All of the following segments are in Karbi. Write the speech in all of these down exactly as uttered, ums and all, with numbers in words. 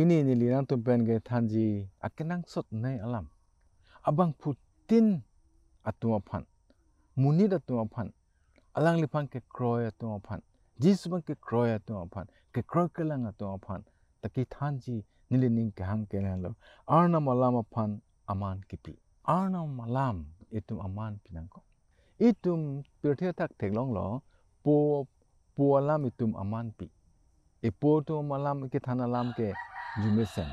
Pini neli nangtum pen kethanji akenangsot nei alam abangphutin atum aphan, monit atum aphan, alangliphan kekroi atum aphan, Jisu aphan kekroi atum aphan, kekroi kelang atum aphan ta kethanji neli ning kehang ke lahenlo, Arnam alam aphan aman kipi. Arnam alam itum aman pi nangkok. Itum pirthe athak theklonglo, po po alam itum aman pi. Epo atum alam, kethan alam ke arjumesen.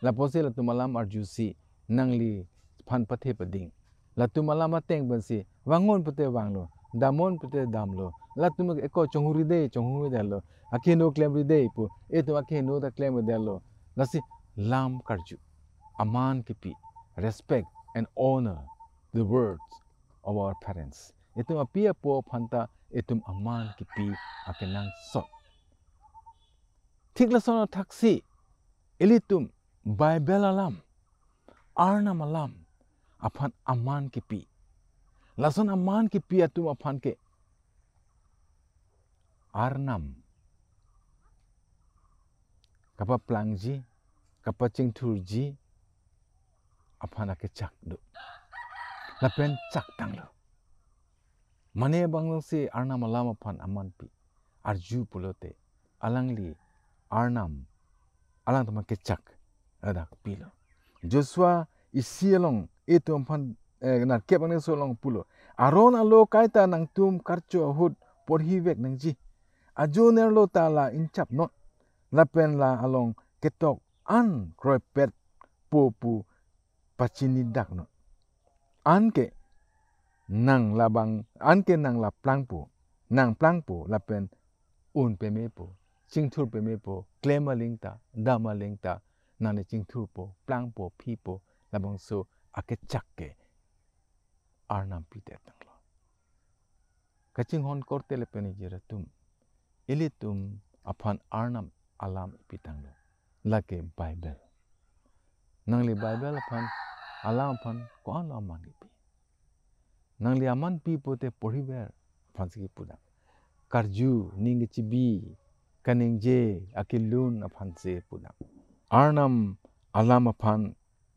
Lapusi latum alam arjusi nangliphan pathe pading. Latum alam ateng pensi vannon pute vanlo, damnon pute damlo. Latum eko chonghuride, chonghuride lo. Akeheno klemride pu, itum akeheno ta klemride lo. Lasi lam karju, aman kipi, respect and honor the words of our parents. Itum api apo aphan ta itum aman kipi akenangsot. Thik lason athaksi ilitum Bible alam, Arnam alam aphan aman kipi. Lason aman kipi atum aphan ke Arnam kapaplangji, kapachingthurji aphan akechak do. Lapen chak tanglo. Mane abang si Arnam alam aphan aman pi, arju pulote alangli Arnam alangtum aphan kechak ladak pilo. Joshua isi along itum aphan, eh, nerkep angni so along pulo, Aron alo kaita nangtum karcho ahut porhivek nangji. Ajo nerlo ta la inchapnon, lapen la along ketok an kroipet po pu pachinidak non. Anke nang labang, anke nang la plangpo, nang plangpo lapen un pemepo, chingthur pemepo, klem aling ta, dam aling ta, nang ne chingthurpo, plangpo, phipo, labangso akechak ke Arnam pidet tanglo. Kachinghon korte lapen ijir atum, ilitum aphan Arnam alam ipi tanglo, lake Bible. Nangli Bible aphan, alam aphan ko-an lo aman kipi? Nangli aman pi pote porhiver aphansi kipu dam. Karju, ning kechibi, kaningje, akelun aphansi kipu dam. Arnam alam aphan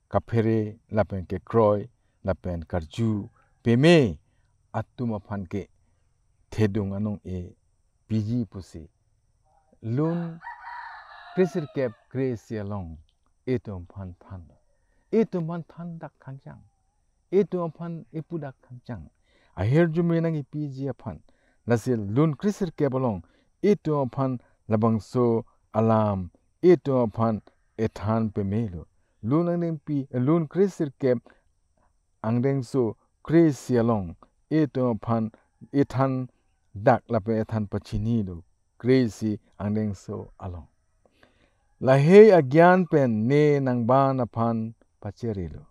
kaphere lapen kekroi lapen karju peme atum aphan ke thedung anong-e piji pusi lun kresirkep kre-isi along itum aphan thanlo. Itum aphan thandak khangchang, itum aphan ipudak khangchang, ahirjume nangkipiji aphan. Lasi lun kresirkep along itum aphan labangso alam itum aphan ethan pemelo. Lun angdengpi, lun kresirkep angdengso kre-isi along itum aphan ethandak lapen ethan pachinilo, kre-isi angdengso along. Lahei agyan pen ne nangban aphan pacherilo.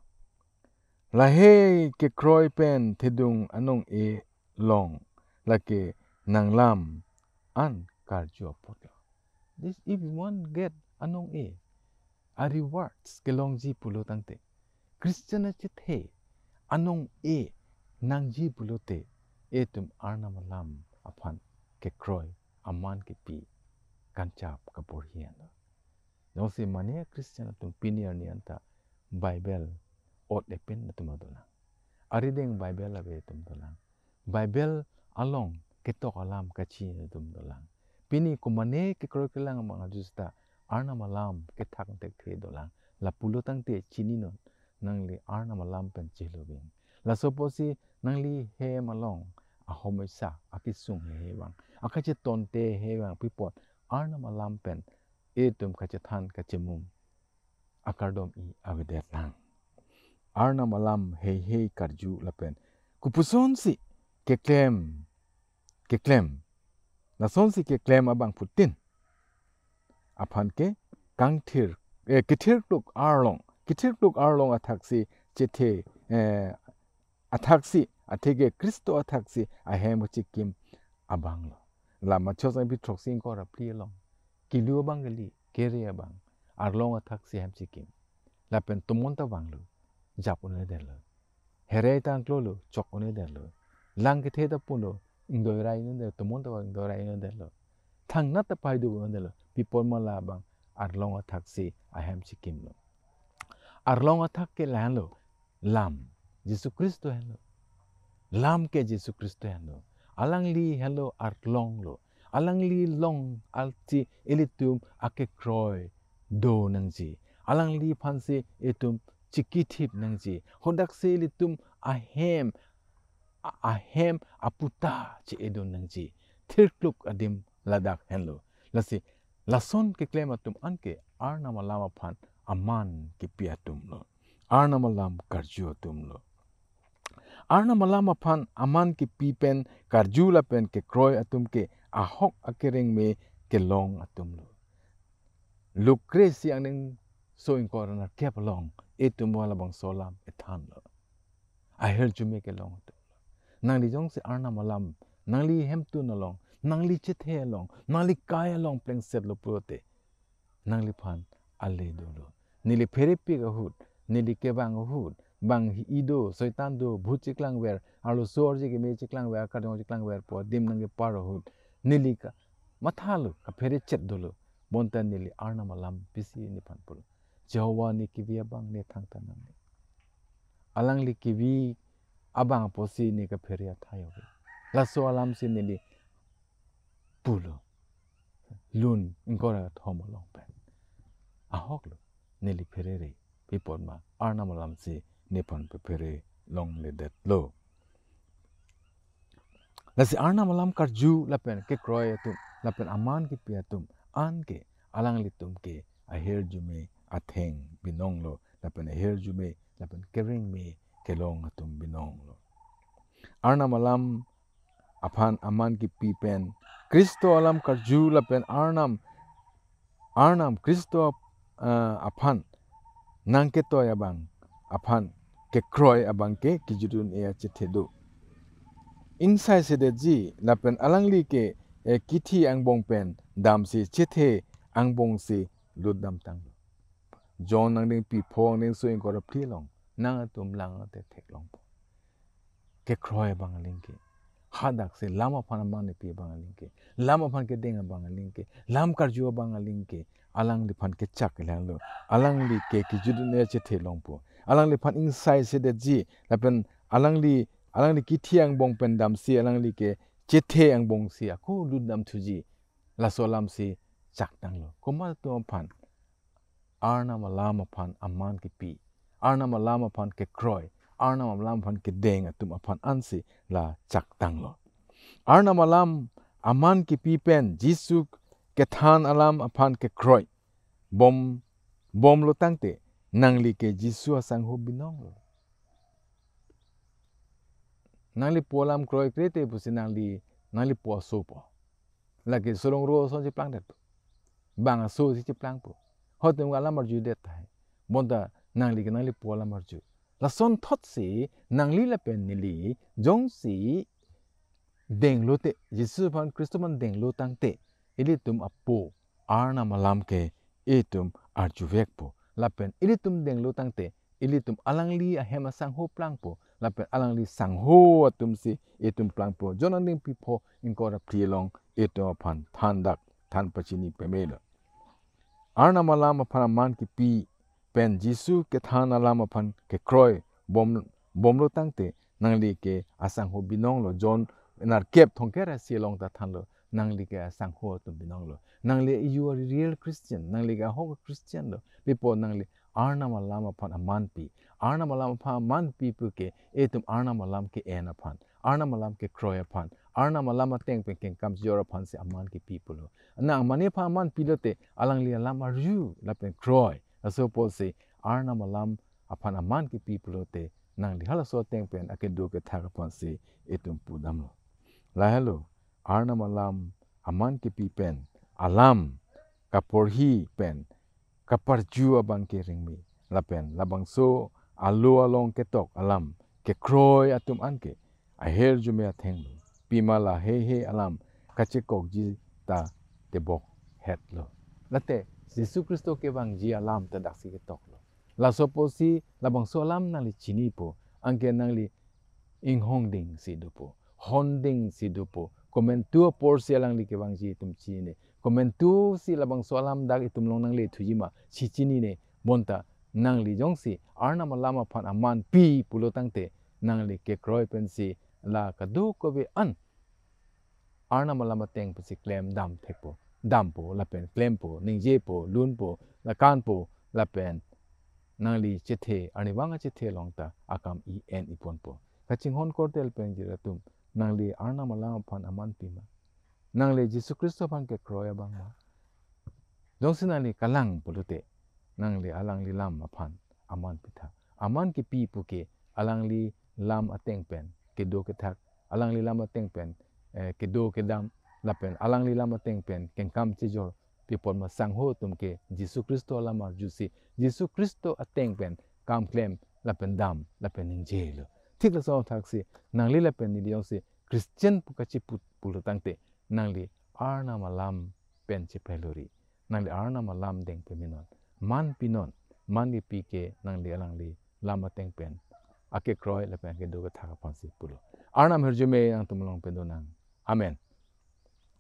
Lahei kekroi pen thedung anong-e long, lake nanglam an karju apotlo. This, if you want get anong-e, a rewards kelongji pulo tangte, Christian achethe anong-e nangji pulote, itum Arnam alam aphan kekroi, aman kipi, kanchap kaporhi anlo. Jongsi mane Christian atum pini arni anta Bible ot epin atum dolang. Arideng Bible ave atum dolang. Bible along ketok alam kachini atum dolang. Pini komane kekroi kelang abang ajut seta Arnam alam kethak thekthe dolang. Lapulo tangte chininon, nangli Arnam alam pen chelo ving. Laso apotsi nangli hem along ahomesa, akesung hehe vang, akachetonte hehe vang, pi apot Arnam alam pen itum kachethan kachemum akardom-i avedet lang. Arnam alam heihei karju lapen kopusonsi keklem, keklem, lasonsi keklem abangphutin aphan ke kangthir, eh, kethirkluk arlong, kethirkluk arlong athaksi chethe, eh, athaksi, atheke Khristo athaksi ahem kachikim abanglo. La Mathaios angpi throksi ingkoi ra phli along, kelu abang kali, kere abang, arlong athaksi hem chikim. Lapen tomon ta vanglo, jap un-edetlo. Herai ta angklolo, chok un-edetlo. Lang kethe ta punlo, ingdoi rai un-edetlo, tomon ta vang ingdoi rai un-edetlo. Thangnat ta paido un-edetlo, pi apot ma labang arlong athak si ahem chikimlo. Arlong athak ke lahenlo, lam, Jisu Khristo henlo. Lam ke Jisu Khristo henlo. Alangli henlo arlong lo. Alangli long alsi ilitum akekroi do nangji. Alangliphan si itum chikithip nangji. Hadak si ilitum ahem, a-, ahem aputa che-edun nangji. Thirkluk adim ladak henlo. Lasi lason keklem atum anke Arnam alam aphan aman kipi atum lo. Arnam alam karju atum lo. Arnam alam aphan aman kipi pen karju lapen kekroi atum ke ahok akereng me kelong atum lo. Luk kre-isi angdengso ingkoi ra nerkep along itum labangso alam ethanlo. Ahirjume kelong atum lo. Nangli jongsi Arnam alam, nangli hemtun along, nangli chethe along, nangli kai along plengsetlo pulote, nangliphan ale dolo. Neli pherepik ahut, neli kevang ahut, bang hi-i do, soitan do, bhut chiklangver, arloso arje keme chiklangver, akarjong chiklangver pu adim nangkepar ahut, neli kamathalo, kapherechet dolo. Bonta neli Arnam alam pisi nephan pulo, Jehovah ne kevi abang ne thangta nangne. Alangli kevi abang apotsi ne kaphere athai ave. Laso alam si neli pulo. Lun ingkoi ra thom along pen. Ahoklo, neli pherere. Pi apot ma Arnam alam si nephan pephere longledetlo. Lasi Arnam alam karju lapen kekroi atum, lapen aman kipi atum anke alanglitum ke ahirjume atheng binonglo, lapen ahirjume, lapen kereng me kelong atum binonglo. Arnam alam aphan aman kipi pen Khristo alam karju lapen Arnam, Arnam Khristo, ah, aphan nangketoi abang aphan kekroi abang ke kejut un-e achethe do. Ingsai sedetji lapen alangli ke, eh, kithi angbong pen damsi chethe angbong si lutdamtang. John angdengpi pho angdengso ingkoi ra phli along, nangtum lang te theklongpo. Kekroi abang aling ke, hadak si lam aphan aman kipi abang aling ke, lam aphan kedeng abang aling ke, lam karju abang aling ke, alangliphan kechak lang lo. Alangli ke kejut un-e achethe longpo. Alangliphan ingsai sedetji lapen alangli, alangli kithi angbong pen damsi alangli ke chethe angbong si ako lutdamthuji. Laso alam si chaktanglo. Komat atum aphan? Arnam alam aphan aman kipi, Arnam alam aphan kekroi, Arnam alam aphan kedeng atum aphan ansi la chaktanglo. Arnam alam aman kipi pen Jisu kethan alam aphan kekroi bom, bomlo tangte nangli ke Jisu asangho binonglo. Nangli po alam kroikre te pusi nangli, nangli po asopo. Lake solong ro ason cheplangdetpo. Bang aso si cheplangpo. Hotum alam arjudet tahai. Bonta nangli ke nangli po alam arju. Lasonthotsi nangli lapen neli jongsi denglo te, Jisu aphan, Khristo aphan denglo tangte, ilitum apo Arnam alam ke itum arjuvekpo. Lapen ilitum denglo tangte, ilitum alangli ahem asangho plangpo. Lapen alangli sangho atum si itum plangpo. John angdengpi pho ingkoi ra phli along itum aphan thandak, than pachini pemelo. Arnam alam aphan aman kipi pen Jisu kethan alam aphan kekroi bom, bomlo tangte nangli ke asangho binonglo. John nerkep thomkep ra isi along ta thanlo, nangli ke asangho atum binonglo. Nangli, you are a real Christian. Nangli ke ahok Christian lo. Pi apot? Nangli Arnam alam aphan aman pi. Arnam alam aphan aman pi pu ke itum Arnam alam ke-en aphan, Arnam alam kekroi aphan, Arnam alam ateng pen kengkam jor aphan si aman kipi pulo. Nang mane aphan aman pilote, alangli alam arju lapen kroi. Laso apotsi Arnam alam aphan aman kipi pulote, nangli halaso ateng pen akedo kethak aphan si itum pudamlo. Lahelo, Arnam alam aman kipi pen alam kaporhi pen kaparju abang ke ringme. Lapen labangso alo along ketok alam kekroi atum anke ahirjume athenglo. Pima la heihe alam kachekokji ta tebok hetlo. Late Jisu Khristo kevangji alam ta daksi ketoklo. Laso apotsi labangso alam nangli chinipo, anke nangli inghongding si dopo, honding si dopo. Komantu aporsi alangli kevangji itum chini. komantusi labangso alam dak itum along nangle thuji ma si chinine. Bonta nangli jongsi Arnam alam aphan aman pi pulo tangte, nangli kekroi pensi la kadokave an Arnam alam ateng pensi klem dam thekpo, dampo, lapen klempo, ningjepo, lunpo, lakanpo, lapen nangli chethe, arnivang achethe along ta akam i en iponpo. Kachinghon korte lapen jirpo atum, nangli Arnam alam aphan aman pi ma? Nangli Jisu Khristo aphan kekroi abang ma? Jongsi nangli kalang pulote, nangli alangli lam aphan aman pitha. Aman kepi puke alangli lam ateng pen kedo kethak, alangli lam ateng pen, eh, kedo kedam, lapen alangli lam ateng pen kengkam chejor, pi apot ma sangho atum ke Jisu Khristo alam arjusi, Jisu Khristo ateng pen kam klem, lapen dam, lapen ningjelo. Thik laso thaksi, nangli lapen neli jongsi Christian pu kachiput pulo tangte, nangli Arnam alam pen chephelori. Nangli Arnam alam deng peminon. Man pinon, man kepi ke nangli alangli lam ateng pen akekroi lapen akedo kethak aphansi pulo. Arnam ahirjume nangtum along pedonang. Amen.